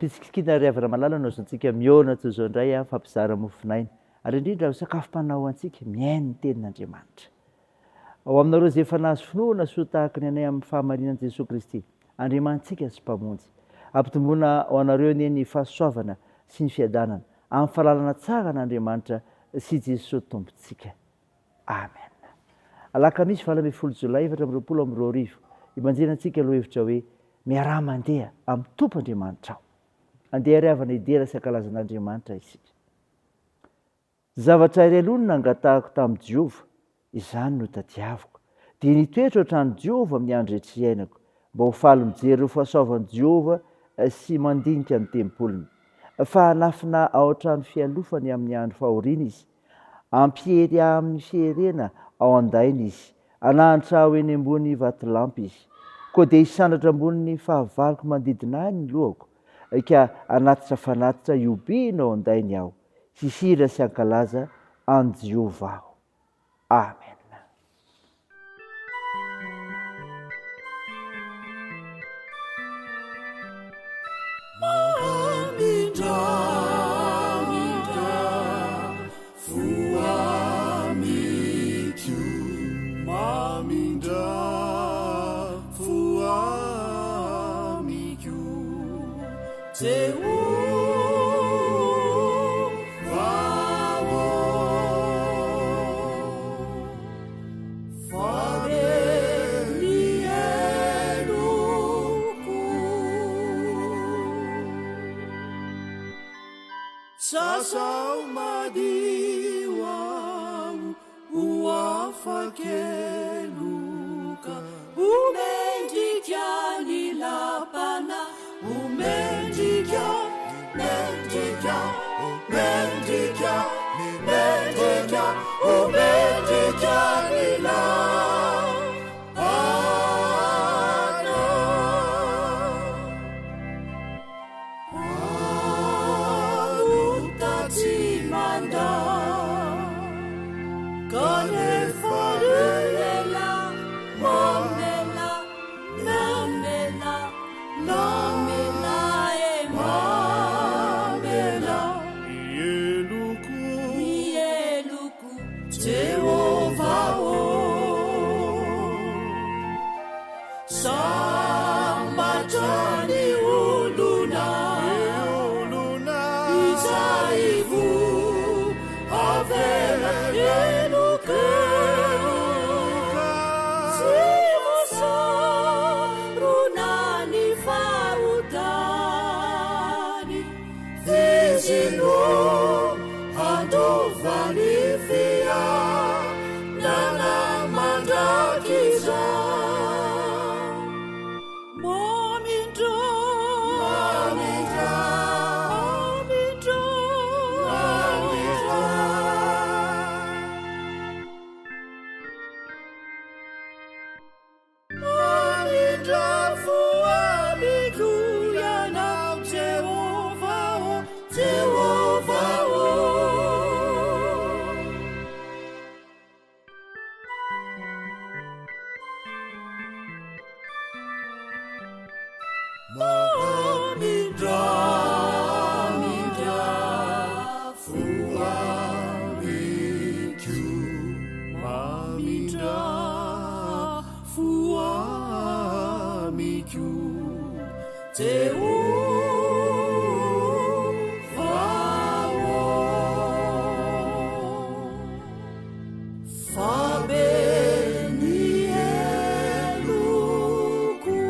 Ampitsikitsikiana ry havana malala no azontsika mihaona toy izao indray mifampizara mofonaina ary indrindra ho sakafom-panahy ho antsika mihaino ny tenin'Andriamanitra. Ho aminareo izay efa nahazo finoana soa tahaka ny anay amin'ny fahamarinan'i Jesoa Kristy, Andriamanitsika sy Mpamonjy. Ampitomboina ho anareo anie ny fahasoavana sy ny fiadanana amin'ny fahalalana tsara an'Andriamanitra sy Jesoa Tompontsika. Amen. Alakamisy 18 Jolay 2024, Ibanjinantsika lohahevitra hoe Miaraha mandeha amin'ny Tompo Andriamanitrao. Andeha ary havana hidera sy hankalaza an'Andriamanitra isika. Zavatra iray aloha no nangatahako tamin'i Jehovah, izany no tadiaviko, dia ny hitoetra ao an-tranon'i Jehovah amin'ny andro rehetra iainako, mba ho faly mijery ireo fahasoavan'i Jehovah sy mandinika ny tempoliny. Fa hanafina ao an-trano fialofany amin'ny andro fahoriana izy, Hampiery ahy amin'ny fierena ao an-dainy izy, hanahantra ahy ho eny ambony vatolampy izy. Koa dia hisandratra ambonin'ny fahavaloko manodidina ahy ny lohako, ka hanatitra fanatitra hihobiana ao an-dainy aho. Hihira sy hankalaza an'i Jehovah aho. Amena. Sasao madio aho ho afa-keloka Ho mendrika ny lapana Ho mendrika, mendrika, mendrika, mendrika Ho mendrika ny lapana Mpanota tsy mandà kanefa ela mamela, mamela, mamela e mamela ny heloko, ny heloko Jehovah ô. Sambatra ny olona izay voavela heloka sy voasarona ny fahotany. Izy no handova ny fiainana mandrakizay. Mamindra, mamindra, mamindra, mamindra. Mamindra fo amiko Ianao, Jehovah ô, Jehovah ô. Mamindra, mamindra fo amiko, mamindra fo amiko, Jehovah ô. Fa be ny heloko.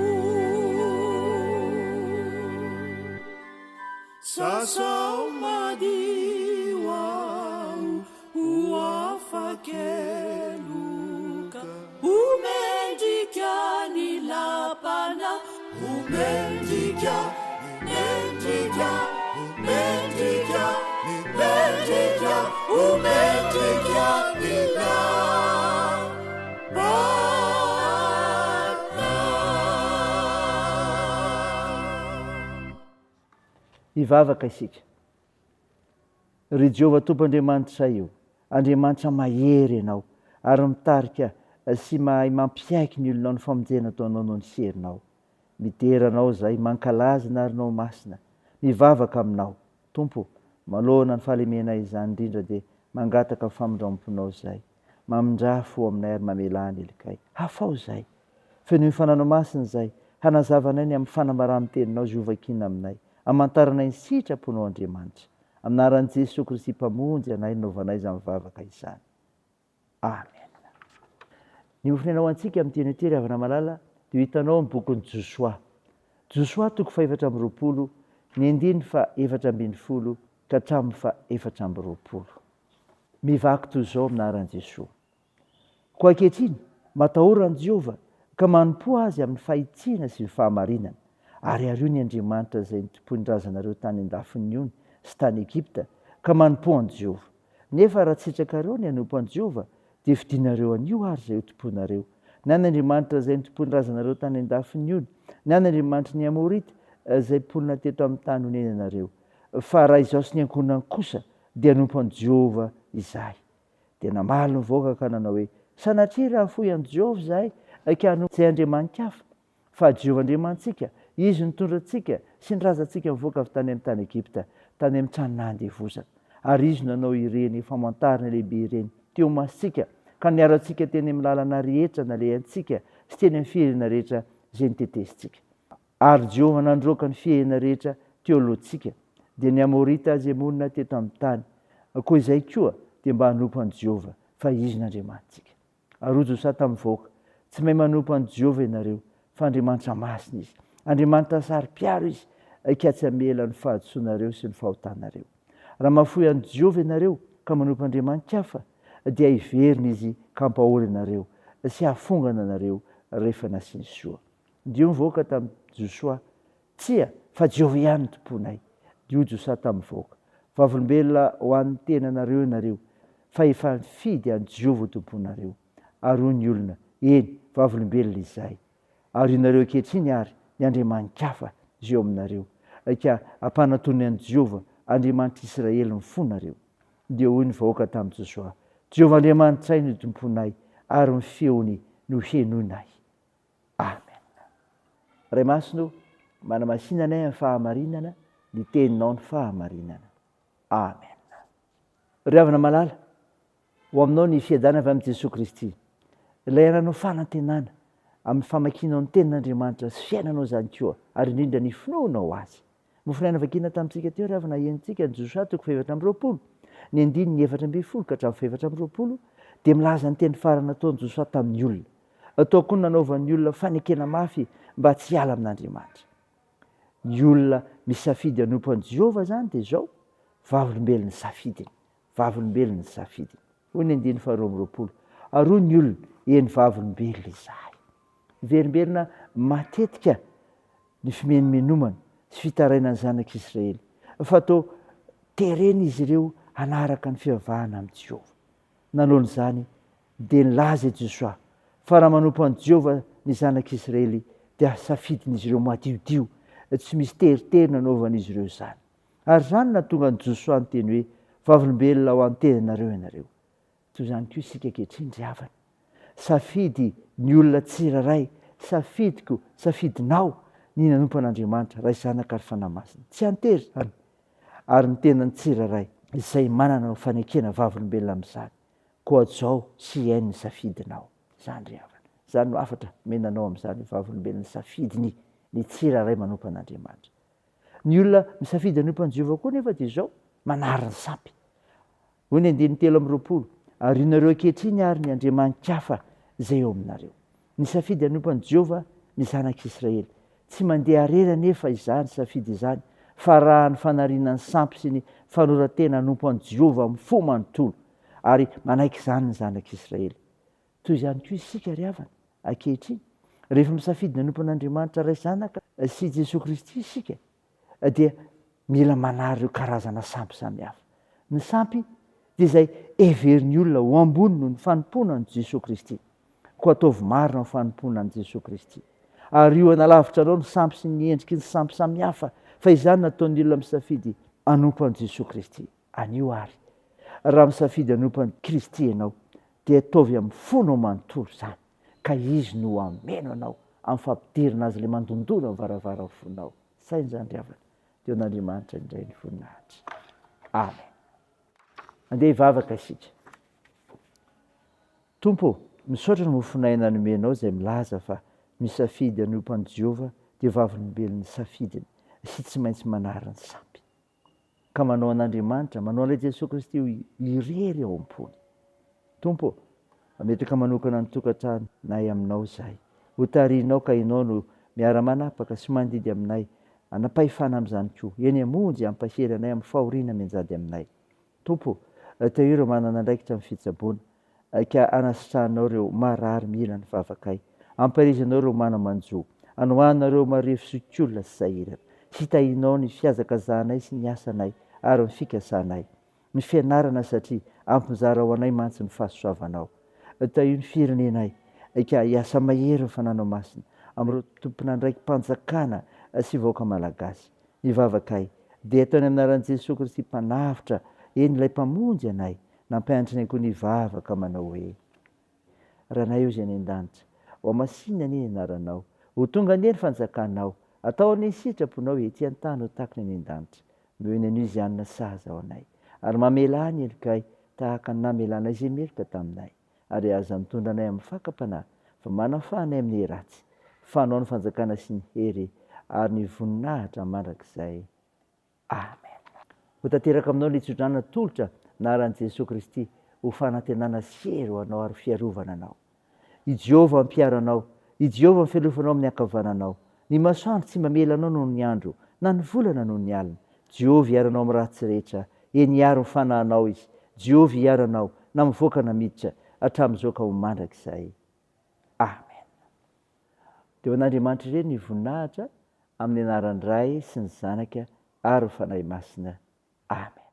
Sasao madio aho ho afa-keloka. Ho mendrika ny lapana, ho mendrika, mendrika, mendrika, mendrika, ho mendrika ny lapana. Hivavaka isika. Ry Jehovah Tompo Andriamanitray ô, Andriamanitra mahery Ianao, ary mitarika sy mahay mampiaiky ny olonao ny famonjena ataonao noho ny herinao. Midera Anao izahay, mankalaza ny arinao masina. Mivavaka Aminao, Tompo ô, manoloana ny fahalemenay izany indrindra dia mangataka ny famindramponao izahay. Mamindrà fo aminay ary mamelà ny helokay. Hafao izahay. Fenoy ny Fananao Masina izahay, hanazava anay ny amin'ny fanambaran'ny Teninao izay hovakiana aminay. Hamantaranay ny sitraponao Andriamanitra. Amin'ny anaran'i Jesoa Kristy Mpamonjy anay no nanaovanay izany vavaka izany. Amena. Ny mofon'aina ho antsika amin'ity anio ity ry havana malala dia ho hitanao amin'ny bokin'i Josoa. Josoa toko fahefatra amby 20, ny andininy faha-14 ka hatramin'ny faha-24. Mivaky toy izao amin'ny anaran'i Jesoa. Koa ankehitriny, matahora an'i Jehovah, ka manompoa Azy amin'ny fahitsiana sy ny fahamarinana, ary ario ny andriamanitra izay notompoin'ny razanareo tany an-dafin'ny ony sy tany Egypta, ka manompoa an'i Jehovah. Nefa raha tsy sitrakareo ny hanompo an'i Jehovah, dia fidinareo anio àry izay hotompoinareo, na ny andriamanitra izay notompoin'ny razanareo tany an-dafin'ny ony, na ny andriamanitry ny Amorita izay mponina teto amin'ny tany onenanareo. Fa raha izaho sy ny ankohonany kosa, dia hanompo an'i Jehovah izahay. Dia namaly ny vahoaka ka nanao hoe, Sanatria raha hafoy an'i Jehovah izahay, ka hanompo izay andriamani-kafa. Fa Jehovah Andriamanitsika, Izy nitondra antsika sy ny razantsika nivoaka avy tany amin'ny tany Egypta, tany amin'ny trano nahandevozana. Ary Izy no nanao ireny famantarana lehibe ireny teo imasontsika, ka niaro antsika teny amin'ny lalana rehetra nalehantsika sy teny amin'ny firenena rehetra izay notetezintsika. Ary Jehovah nandroaka ny firenena rehetra teo alohantsika, dia ny Amorita izay monina teto amin'ny tany. Koa izay koa dia mba hanompo an'i Jehovah, fa Izy no Andriamanitsika. Ary hoy Josoa tamin'ny vahoaka, Tsy mahay manompo an'i Jehovah ianareo, fa Andriamanitra masina izy. Andriamanitra saro-piaro izy, ka tsy hamela ny fahadisoanareo sy ny fahotanareo. Raha mahafoy an'i Jehovah ianareo ka manompo andriamani-kafa, dia hiverina izy ka hampahory anareo sy hahafongana anareo rehefa nasiany soa. Dia hoy ny vahoaka tamin'i Josoa, Tsia, fa Jehovah ihany no tompoinay. Dia hoy Josoa tamin'ny vahoaka, Vavolombelona ho an'ny tenanareo ianareo, fa efa nifidy an'i Jehovah ho tomponareo. Ary hoy ny olona, Eny, vavolombelona izahay. Ary ianareo ankehitriny àry ny andriamani-kafa izay eo aminareo, ka ampanatony an'i Jehovah, Andriamanitr'i Israely, ny fonareo. Dia hoy ny vahoaka tamin'i Josoa, Jehovah Andriamanitray no tomponay, ary ny feony no henoinay. Amen. Ray Masina o, manamasina anay amin'ny fahamarinana, ny Teninao ny fahamarinana. Amen. Ry havana malala, ho aminao ny fiadanana avy amin'i Jesoa Kristy, Ilay ananao fanantenana amin'ny famakianao ny Tenin'Andriamanitra sy fiainanao izany koa, ary indrindra ny finoanao Azy. Mofon'aina vakiana tamintsika teo ry havana henontsika ny Josoa toko fahefatra amby 20, ny andininy 14 ka hatramin'ny fahefatra amby 20 dia milaza ny teny farany nataon'i Josoa tamin'ny olona. Tao koa ny nanaovan'ny olona fanekena mafy mba tsy hiala amin'Andriamanitra. Ny olona misafidy hanompo an'i Jehovah izany dia izao, vavolombelon'ny safidiny. Vavolombelon'ny safidiny. Hoy ny andininy faharoa amby 20, Ary hoy ny olona, Eny, vavolombelona izahay. Miverimberina matetika ny fimenomenomana sy fitarainan'ny zanak'Israely, fa toa terena izy ireo hanaraka ny fivavahana amin'i Jehovah. Nanoloana izany, dia nilaza i Josoa fa raha manompo an'i Jehovah ny zanak'Israely, dia safidin'izy ireo madiodio, tsy misy teritery nanaovan'izy ireo izany. Ary izany no nahatonga an'i Josoa niteny hoe, Vavolombelona ho an'ny tenanareo ianareo. Toy izany koa isika ankehitriny, ry havana. Safidy ny olona tsirairay, safidiko, safidinao, ny nanompo an'Andriamanitra, Ray, Zanaka ary Fanahy Masina. Tsy an-tery izany. Ary ny tenan'ny tsirairay izay manana fanekena vavolombelona amin'izany. Koa hajao sy hihaino ny safidinao. Izany ry havana. Izany no hafatra omena anao amin'izany vavolombelon'ny safidiny ny tsirairay manompo an'Andriamanitra. Ny olona misafidy hanompo an'i Jehovah koa anefa dia izao, manary ny sampy. Hoy ny andininy 23, Arianareo ankehitriny àry ny andriamani-kafa izay eo aminareo. Nisafidy hanompo an'i Jehovah ny zanak'Israely. Tsy mandeha irery anefa izany safidy izany, fa raha ny fanariana ny sampy sy ny fanoran-tena hanompo an'i Jehovah amin'ny fo manontolo. Ary manaiky izany ny zanak'Israely. Toy izany koa isika, ry havana, ankehitriny. Rehefa misafidy ny hanompo an'Andriamanitra Ray Zanaka sy Jesoa Kristy isika, dia mila manary ireo karazana sampy samihafa. Ny sampy dia izay heverin'ny olona ho ambony noho ny fanompoana an'i Jesoa Kristy. Koa ataovy marina ny fanompoana an'i Jesoa Kristy. Ario hanalavitra anao ny sampy sy ny endriky ny sampy samihafa, fa izany no ataon'ny olona misafidy hanompo an'i Jesoa Kristy. Anio àry, raha misafidy hanompo an'i Kristy ianao, dia ataovy amin'ny fonao manontolo izany, ka Izy no hameno anao amin'ny fampidirana Azy ilay mandondona ny varavaran'ny fonao. Saino izany ry havana. Dia ho an'Andriamanitra indray ny voninahitra. Amen. Andeha hivavaka isika. Tompo ô, misaotra ny mofon'aina nomenao izay milaza fa misafidy hanompo an'i Jehovah dia vavolombelon'ny safidiny sy tsy maintsy manary ny sampy. Ka manao an'Andriamanitra, manao an'ilay Jesoa Kristy ho irery ao am-pony. Tompo ô, mametraka manokana ny tokantranonay aminao izahay. Ho tarihinao ka Ianao no miara-manapaka sy mandidy aminay, hanam-pahefana amin'izany koa. Eny hamonjy, hampahery anay amin'ny fahoriana mianjady aminay. Tompo ô, tahio ireo manana andraikitra amin'ny fitsaboana, ka anasitrahanao ireo marary mila ny vavakay. Ampaherezanao ireo mana-manjo. Anohananao ireo marefo zokiolona sy sahirana. Hitahianao ny fihazakazahanay sy ny asanay ary ny fikasanay. Ny fianarana satria ampizara ho anay mantsy ny fahasoavanao. Tahio ny firenenay, ka hiasa mahery ny Fananao Masina amin'ireo tompon'andraiki-panjakana sy vahoaka malagasy. Ny vavakay dia ataony amin'ny anaran'i Jesoa Kristy Mpanavotra, eny ilay Mpamonjy anay, nampianatrinay koa ny hivavaka manao hoe, Ranay ô izay any an-danitra, hohamasinina anie ny anaranao, ho tonga anie ny fanjakanao, atao anie ny sitraponao ety an-tany ho tahaka ny any an-danitra. Omeo ny anio izay hanina sahaza ho anay, ary mamelà ny helokay tahaka ny namelanay izay meloka taminay. Ary aza mitondra anay amin'ny fakam-panahy, fa manafaha anay amin'ny ratsy. Fa Anao ny fanjakana sy ny hery ary ny voninahitra mandrakizay. Amen. Ho tanteraka aminao ny tsodrano natolotra naran'i Jesoa Kristy ho fanantenana sy hery ho anao ary ho fiarovana anao. I Jehovah hampiaro anao, i Jehovah mifelofa anao amin'ny ankavananao. Ny masoandro tsy mamela anao noho ny andro, na ny volana noho ny alina. Jehovah hiaro anao amin'ny ratsy rehetra, eny hiaro ny fanahinao Izy. Jehovah hiaro anao, na mivoaka na miditra, hatramin'izao ka ho mandrakizay. Amen. Dia ho an'Andriamanitra irery ny voninahitra, amin'ny anaran'ny Ray sy ny Zanaka ary ny Fanahy Masina. Amen.